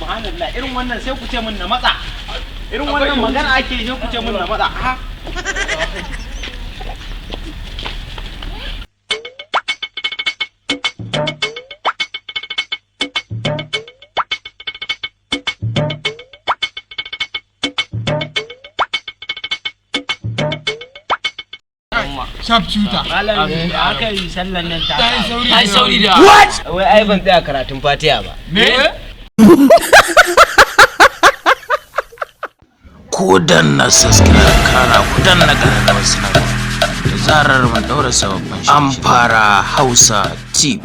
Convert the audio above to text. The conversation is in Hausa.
Subhanallah, irin wannan sai ku ce min na matsa. Irin wannan magana ake yi, sai ku ce min na matsa. Ha. Sharp shooter. Malam, aka yi sallan nan ta. Ta yi sauri. Ai sauri da. Wai ai ban tsaya karatun Fatiha ba. Me? Ku danna subscribe, kana ku danna ƙararrawar sanarwa da zarar mun daura sababbin. An fara Hausa TV.